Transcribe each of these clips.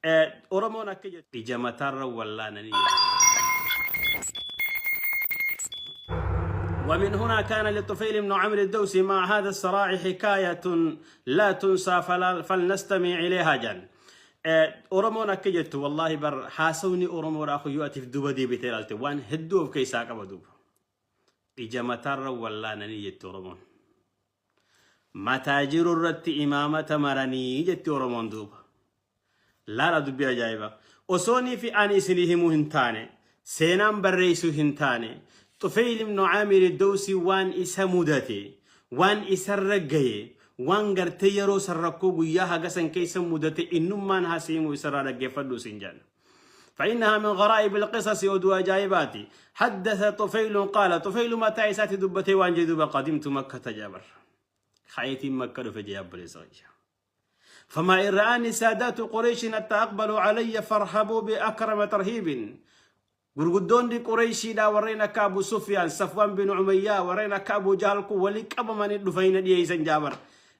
Oromoon akka jettu ija mataarra wallaananii. ومن هنا كان لطفيل بن عمرو الدوسي مع هذا الصراع حكاية لا تنسى فلنستمع إليها جن. Oromoon akka jettu wallaahi bar haasawni Oromoodhaa kun yoo atiif duba deebitee ilaalte waan hedduu of keessaa qaba duuba. Ija mataarra wallaananii jetti Oromoon. Mataa jiru irratti imaamata maranii jetti Oromoon duuba. Laala dubbii ajaa'iba. Osoonii fi ani isinii himuu hin taane, seenaan barreessuu hin taane, Xufeyl ibnu Aamir Dawsii waan isa mudate, waan isarra gaye, waan gartee yeroo san rakkoo guyyaa haga san keessa mudate innummaan hasiimu isarraa dhaggeeffadhu isin jenna. فإنها من غرائب القصص ودو أجايباتي. حدث طفيل قال طفيل متى إساتي دبتي وان جدوب قدمت مكة جابر خايتي مكة فجاب لي. فما إن رآني سادات قريش حتى أقبلوا علي فارحبوا بأكرم ترهيب. Gurguddoonni Qureeshiidha warreen akka Abu Sufyaan, Safwaan bin Umayyaa, warreen akka Abu Jahl kun walii qabamanii dhufanii dhiyeessan jaabar.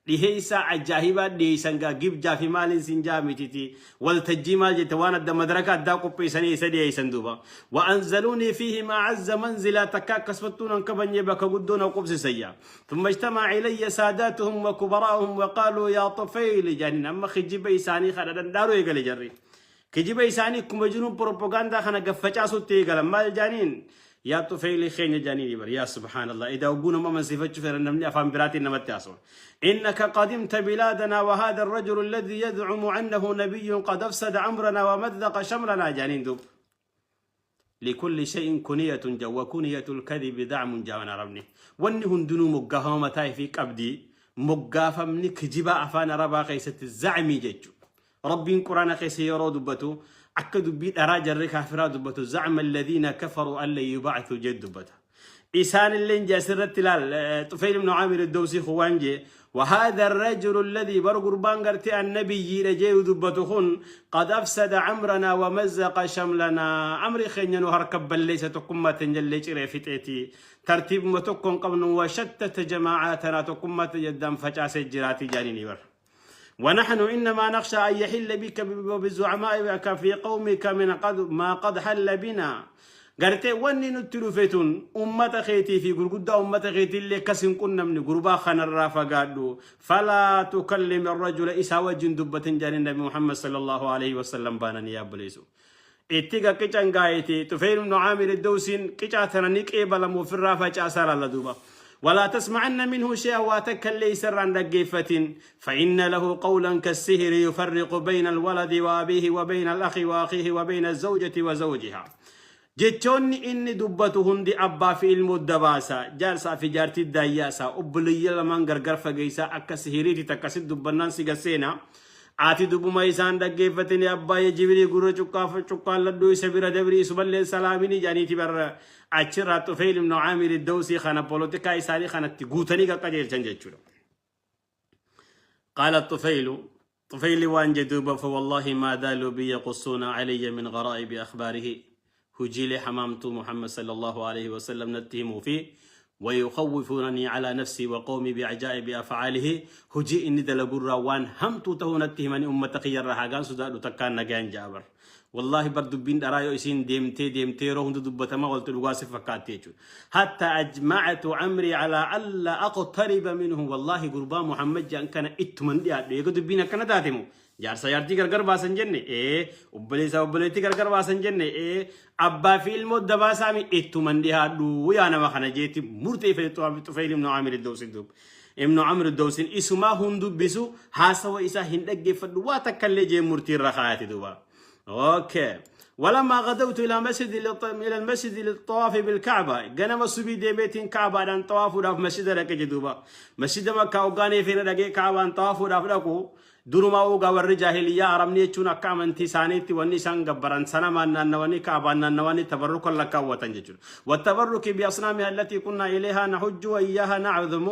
Dhiheessaa ajaa'ibaa dhiyeessan gaa gibjaa fi maaliin sin jaa mititi. Waltajjii maal jette waan adda madaraka addaa qopheessanii isa dhiyeessan duuba. وأنزلوني فيهم أعز منزلا takka akkasumattuu nan kabanye bakka guddoo na qubsisayya. ثم اجتمع إلي ساداتهم وكبراؤهم وقالوا يا طفيل جانين أما kijiba isaanii kana dandaaru eegale jarri. Kijiba isaanii akkuma jiruun propagaandaa kana gaffacaasutti eegalan maal jaaniin yaa Xufeeyli keenya jaaniin bar yaa subhaanallah idaa oguu nama amansiifachuu fedhan namni afaan biraatiin namatti haasawa. إنك قدمت بلادنا وهذا الرجل الذي يزعم أنه نبي قد أفسد أمرنا ومزق شملنا جانين دوب. لكل شيء كنية جو وكنية الكذب زعم جاونا ربني. wanni hundinuu moggaafama mataa fi qabdi moggaafamni kijiba afaan arabaa keessatti zacmii jechuudha. Rabbiin quraana keessa yeroo dubbatu akka dubbii dharaa jarri kaafiraa dubbatu زعم الذين كفروا أن لن يبعثوا jee dubbata. Isaan illee asirratti ilaal Xufeyl ibn Aamir Dawsii waan jee وهذا الرجل الذي بر قربان قرتي النبي رجيل دبتهن قد أفسد أمرنا ومزق شملنا أمري خينيا هركب بل ليس تقمة جل فتيتي ترتيب متكون قبل وشتت جماعاتنا تقمة جدا فجأة جراتي جانيني بر. ونحن إنما نخشى أن يحل بك وبزعمائك في قومك من قد ما قد حل بنا. Gartee wanni nutti dhufetun ummata keetii fi gurguddaa ummata keetii illee akkas hin qunnamne gurbaa kanarraa fagaadhu. فلا تكلم الرجل isaa wajjin dubbatin jedhanii Nabi Muhammad صلى الله عليه وسلم baananii yaabboleessu. Itti qiccan gaa'eeti Xufeyl ibnu Aamir Dawsiin qicaa tana ni qeebalamu ofirraa facaasaa laalla duuba. ولا تسمعن منه شيئا واتك ليس عن دقيفة فإن له قولا كالسهر يفرق بين الولد وأبيه وبين الأخ وأخيه وبين الزوجة وزوجها. Jechoonni inni dubbatu hundi abbaa fi ilmoo dabaasa, jaarsaa fi jaartii daayyaasa, obboleeyya lamaan gargar fageessaa akka sihiriiti takkasitti dubbannaan si gasseena. Ati dubbuma isaan dhaggeeffatanii abbaa jibirii gurra cuqqaalladhuu isa bira dabrii isumallee salaamini jedhaniiti barra achirraa Xufeyl ibnu Aamir Dawsii kana polotikaa isaanii kanatti guutanii qaqqajeelchan jechuudha. قال الطفيل طفيل waan jedhuuba فوالله ما زالوا بي يقصون علي من غرائب أخباره hojiilee hamaamtuu محمد صلى الله عليه وسلم نتهموا فيه ويخوفونني على نفسي وقومي بعجائب أفعاله hojii inni dalagurraa waan hamtuu ta'uu natti himanii ummata kiyyarraa hagaan sodaadhu takkaan nagaan jaabar. Wallahi bar dubbiin dharaa yoo isiin deemtee deemtee yeroo hunda dubbatamaa waltu dhugaa si fakkaatti jechuudha. حتى أجمعت أمري على ألا أقترب منه والله gurbaa Muhammad jedhan kana ittuman dhiyaadhu eega dubbiin akkana taatemu jaarsa jaartii gargar baasan jenne ee obboleessa obboleettii gargar baasan jenne ee abbaa fi ilmoo dabaasaami ittuman dhiyaadhu yaa nama kana jeetti murteeffate Xufeyl ibnu Aamir Dawsin duub. Ibnu Amr Dawsin isumaa hundubbisu haasawa isaa hin dhaggeeffadhu waa takka illee jee murtii irra kaayate duuba. Okay. ولما غدوت الى المسجد للطواف بالكعبه غنم سبي ديمتين كعبه دان طواف وداف مسجد دقه جدوبا مسجد مكه وغاني فينا دقه كعبه طواف وداف دقو durumaa ugaa warri jaahiliyyaa arabni jechuun akka amantii isaaniitti wanni isaan gabbaran sanamaan naannawanii kaabaan naannawanii tabarrukan lakkaawwatan jechuudha. والتبرك بأصنامها التي كنا إليها نحج وإياها نعظم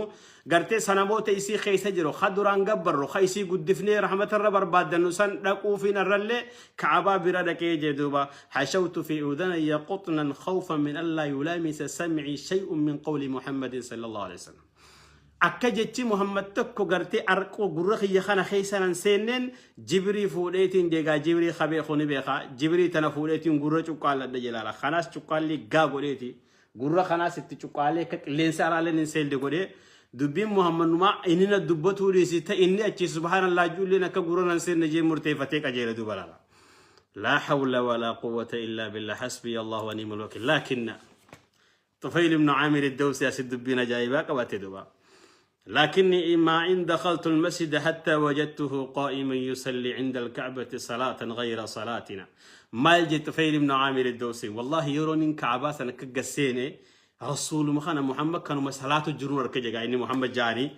gartee sanamoota isii keessa jiru ka duraan gabbarru ka isii guddifnee rahmatarra barbaaddannu san dhaquufiin irrallee ka'abaa bira dhaqee jedhuuba. حشوت في أذني قطنا خوفا من ألا يلامس سمعي شيء من قول محمد صلى الله عليه وسلم. Akka jechi Muhammad tokko gartee arqoo gurra kiyya kana keessa nan seenneen jibrii fuudheetiin jegaa jibrii ka beeku ni beeka jibrii tana fuudheetiin gurra cuqqaalladha jelaala kanaas cuqqaallii gaa godheeti gurra kanaas itti cuqqaalee akka qilleensa alaaleen hin seelle godhee dubbiin Muhammad numaa inni na dubbatuu dhiisi ta inni achi subhaanallah juulleen akka gurra nan seenne jee murteeffatee qajeele duuba laala. Laa hawla walaa quwwata illaa billah hasbiya Allah wa ni'mal wakiil laakinna طفيل بن عامر الدوسي أسد دبين جايبا قبت دبا لكني ما إن دخلت المسجد حتى وجدته قائما يصلي عند الكعبة صلاة غير صلاتنا. مال طفيل بن عامر الدوسي والله يرون كعبة سنك رسول مخانا محمد كانوا صلاة الجرون ركجة إني محمد جاني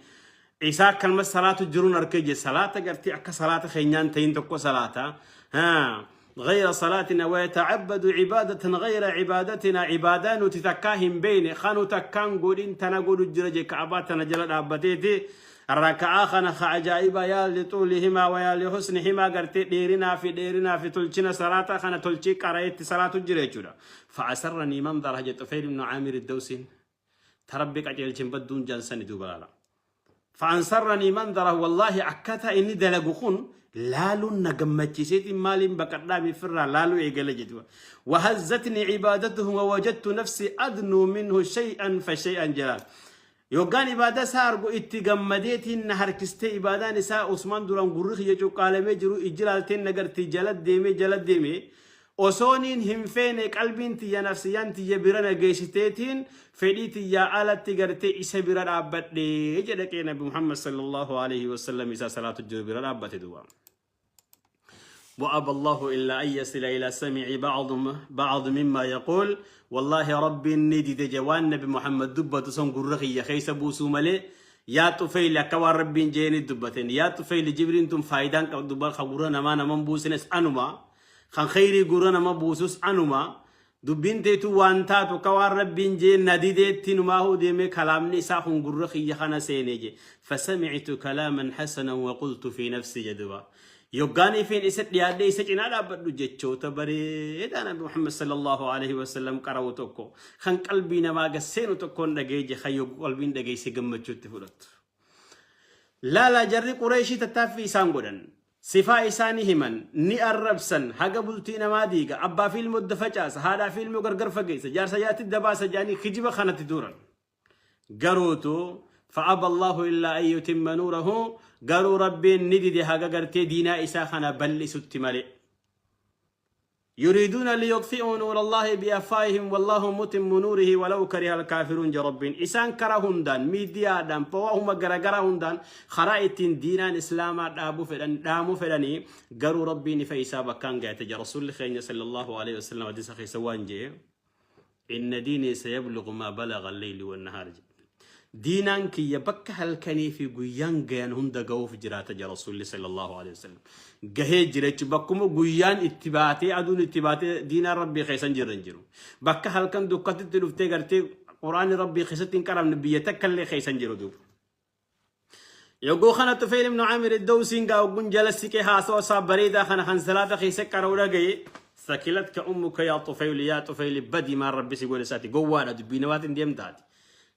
isaa akkanuma salaatu jiruun arkee je salaata gartee akka salaata keenyaan ta'in tokko salaata ها غير صلاتنا ويتعبد عبادة غير عبادتنا عبادة نتي تكاهم بين خانو تكان قولين تنقول الجرج كعباتنا جل دابتيتي ركعة خنا عجائب يا لطولهما ويا لحسنهما قرتي ديرنا في ديرنا في تلچنا صلاة خنا تلچي قرأت صلاة الجرج فأسرني منظر هجة طفيل بن عامر الدوسي تربك أجل بدون جنسني دوبلالا فأنصرني منظره والله أكتا إني دلقخون لالو نقمتشيسيت مالين بقدامي فرا لالو إيقل جدوا وهزتني عبادته ووجدت نفسي أدنو منه شيئا فشيئا جلال يوغان عبادة سارقو اتقمديتي نهر كستي عبادة نساء عثمان دوران قرخ يجو قالمي جرو إجلالتين نقرتي جلد ديمي جلد ديمي osooniin hin feene qalbiin tiyya nafsiyaan tiyya bira na geessiteetiin fedhii tiyyaa alatti gartee isa bira dhaabbadhee jedhe qee nabi Muhammad sallallahu alaihi wasallam isaa salaatu jiru bira dhaabbate duuba. وأبى الله إلا أن يصل إلى سمع بعض مما يقول والله ربي ندي جوان نبي محمد دبة سن قرخي خيس بوسو ملي يا طفيل كوا ربي جيني دبتين يا طفيل جبرين تم فايدان دبر خبرنا ما نمن بوسنس أنما kan khayrii gurra nama buusus anuma dubbiin teetu waan taatu ka waan rabbiin jee na dideetti numaahuu deemee kalaamni isaa kun gurra kiyya kana seenee je fasamictu kalaaman hasanan waqultu fi nafsi jedhuba yoggaan ifiin isa dhiyaadhee isa cinaa dhaabbadhu jechoota bareedaa nabi Muhammad sallallahu alaihi wasallam qara'u tokko kan qalbii namaa gasseenu tokkoon dhagee je kan yogguu qalbiin dhageesse gammachuutti fudhattu. Laala jarri Qureeshii tattaaffii isaan godhan. Sifaa isaanii himan, ni arrabsan, haga bultii namaa diiga, abbaa fi ilmoo facaasa, haadhaa fi ilmoo gargar fageessa, jaarsa jaatti dabaasa jedhanii kijiba kanatti turan. Garuutu فأبى الله إلا أن يتم نوره garuu rabbiin ni dide haga gartee diinaa isaa kana bal'isutti malee. يريدون ليطفئوا نور الله بأفواههم والله متم نوره ولو كره الكافرون جربين إسان كرا هندان ميديا دان فوهما غرغرا هندان خرائط دينان إسلاما دابو فدان دامو فداني غرو ربي نفيسا بكان جاءت رسول خير صلى الله عليه وسلم حديث خي سوان جي إن ديني سيبلغ ما بلغ الليل والنهار جي. دينان كي يبك هل في guyyaan gayan hunda ga'uuf jiraata jira rasuulli sallallahu alaihi wasallam gahee jira jechuun bakkuma guyyaan itti baatee aduun itti baatee diinaan rabbii keessan jiran jiru bakka halkan dukkatitti dhuftee gartee quraanni rabbii keessatti hin qaramne biyya takka illee keessan jiru duuba. Yogguu kana Tufayl ibn Amir Dawsiin gaa ogguun jala siqee haasawaa isaa bareedaa kana kan salaata keessa qara'u dhagaye sakilatka ummuka yaa Tufayl yaa Tufayl badi maan rabbi si godhe isaati gowwaadha dubbii namaatiin deemtaati.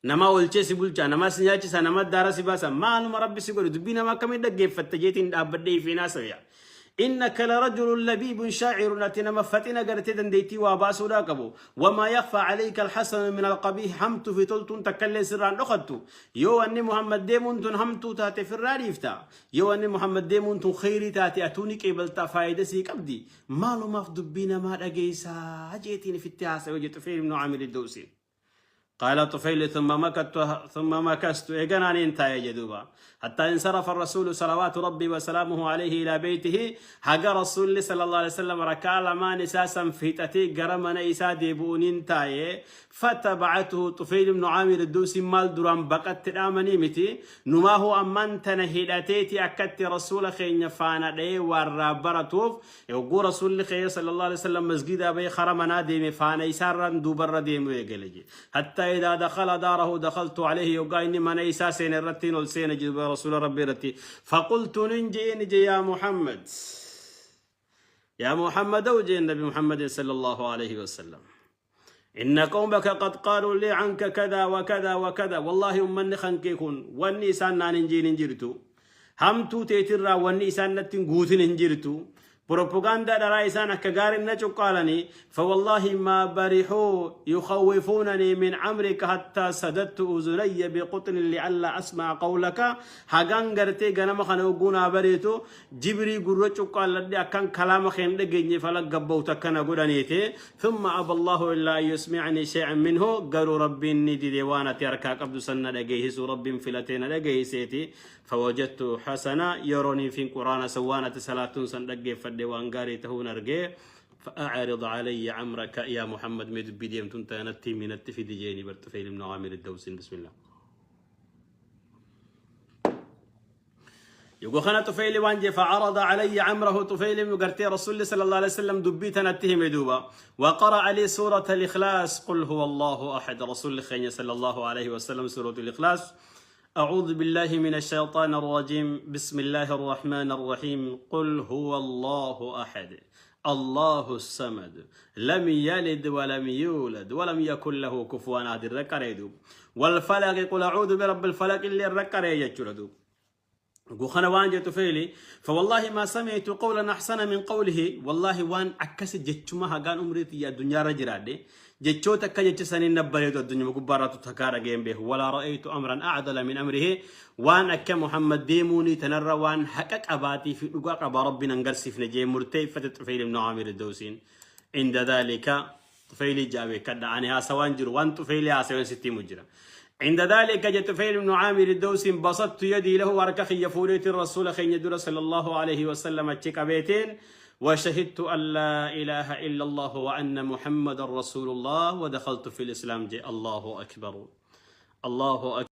Nama olchee si bulchaa nama si nyaachisa nama daara si baasa maaluma rabbi si godhe dubbii nama akkamii dhaggeeffatta jeetiin dhaabbadhee ifiin haasawaya. إنك لرجل لبيب شاعر أتنا مفتنا قرتي دنديتي واباسو راقبو وما يخفى عليك الحسن من القبيح همت في تلتون تكلي سران أخدتو يو أني محمد ديمون تن همتو تاتي في الراريفتا يو أني محمد ديمون تن خيري تاتي أتوني كيبلتا فايدة سي كبدي مالو ما في دبينا ما رقيسا جيتيني في التاسع وجدت فيل بن عامر الدوسي قال طفيل ثم مكثت إيقنا انت جدوبا حتى انصرف الرسول صلوات ربي وسلامه عليه إلى بيته حق رسول صلى الله عليه وسلم ركع لما نساسا في تتي قرمنا إسا ديبون انتاي فتبعته طفيل بن عامر الدوسي مال دران بقت الآمني متي نما هو أمان تنهيدتي أكدت رسول خين فانا دي ورابرتوف يقول رسول خين صلى الله عليه وسلم مسجد أبي خرمنا ديمي فانا إسارا دوبر ديمي يقلجي حتى إذا دخل داره دخلت عليه يقال من إسا سين الرتين والسين جب رسول ربي رتي فقلت ننجي نجي يا محمد يا محمد وجي النبي محمد صلى الله عليه وسلم Inna qawmaka qad qaaluu lii canka kadaa wa kadaa wa kadaa. Wallaahi ummanni kan kee kun wanni isaan naan hin jiin hin jirtu. Hamtuu teetirraa wanni isaan natti hin guutin hin jirtu. Propagaandaa dharaa isaan akka gaariin na cuqqaalanii. Fawallaahi maa barihuu yukawwifuunanii min amrika hattaa sadattu uzunayya biquxnin li'allaa asma'a qawlaka. Hagaan gartee ganama kana hogguu naa bareetu Jibrii gurra cuqqaalladhe akkan kalaama kee hin dhageenye fala gabbawtu akkana godhaniiti. Thumma aba Allahu illaa an yusmi'anii shay'an minhu, garuu Rabbiin ni dide waan ati harkaa qabdu san na dhageeysisu Rabbiin filatee na dhageeyseeti. Fawajadtu hasana, yerooniifin Qur'aana san waan ati salaattuun san dhaggeeffadhe waan gaarii tahuun arge. Fa'a'rid alayya amraka yaa Muhammad, mee dubbii deemtuun tana natti himi natti fidi jeeni bar Xufeyl ibn Aamir ad-Dawsiin. Bismillah. Yogguu kana Xufeyli waan jee fa'arada alayya amrahu, Xufeyli gartee Rasuulli sallallahu alaihi wasallam dubbii tanatti hime duuba. Wa qara'a li suurata al-Ikhlaas, qul huwa Allahu ahad. Rasuulli keenya sallallahu alaihi wasallam suuratu al-Ikhlaas, أعوذ بالله من الشيطان الرجيم، بسم الله الرحمن الرحيم، قل هو الله أحد، الله الصمد، لم يلد ولم يولد ولم يكن له كفوا أحد الرقريدو، والفلق، قل أعوذ برب الفلق اللي الرقري يجردو. وخنا وان جت فيلي فوالله ما سمعت قولا أحسن من قوله، والله وان أكس جتشما هجان عمري يا الدنيا رجرادي جتشو تكا جتش سنين نبريتو الدنيا مكبرات تكارا جيم به، ولا رأيت أمرا أعدل من أمره، وان أكا محمد ديموني تنرى وان حقك أباتي في لقاق أبا ربنا نقرسي في نجي مرتي فتت طفيل بن عامر الدوسين. عند ذلك طفيلي جابي كدا أنا هاسوان جرو وان طفيلي هاسوان ستي مجرى. عند ذلك جت طفيل بن عامر الدوسي بسطت يدي له وركخي يفوريت الرسول خين يدور صلى الله عليه وسلم تشيك بيتين، وشهدت أن لا إله إلا الله وأن محمد رسول الله، ودخلت في الإسلام. جي الله أكبر، الله أكبر.